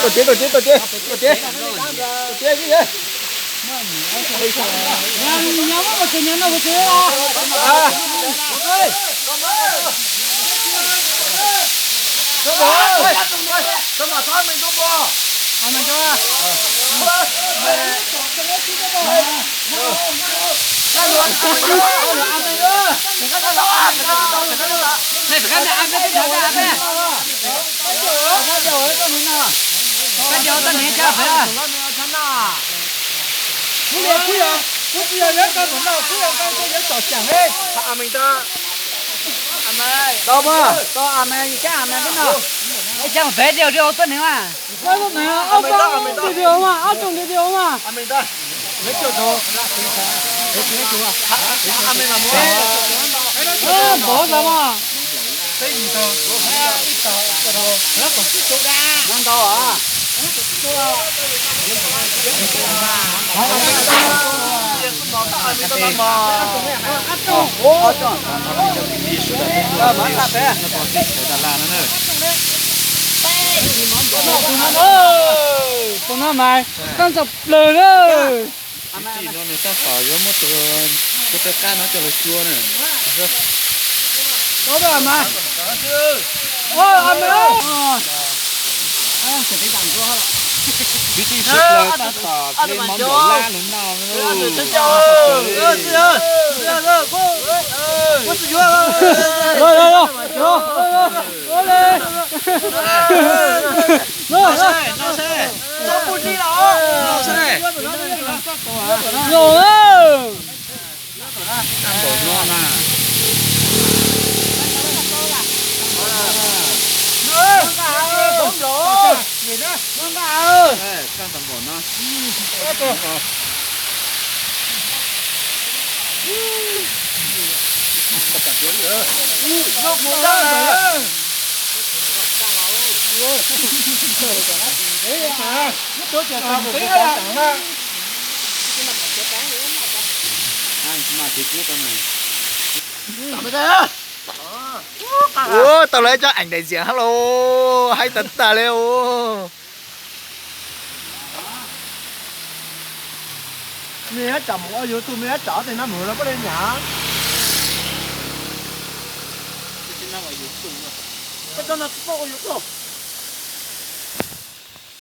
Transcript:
Tuaj tsev, tuaj tsev, tuaj tsev, tuaj tsev, tuaj tsev. Tau mas, tau a mas, ib cab a mas peb no. Ib cab peb diav li tuaj neeg mas. Ob tsoom diav mas, ob tsoom diav mas. Npov ntawd mas. Tus no mas, toj ntxoog plawg na. Tij no nws tab tom yuav muab tus, tus rov qab no coj los xyuas na. Kwv tij sawv daws tab tom hle mov npaum lab los noj. Npaum no na. Ua tau lawv cov ảnh đại diện hab los, haib tag tag li ua. Mej yuav tsom mus ua YouTube, mej yuav tsom tej no mus los puab le nyam. Koj cov no tsis paub ua YouTube.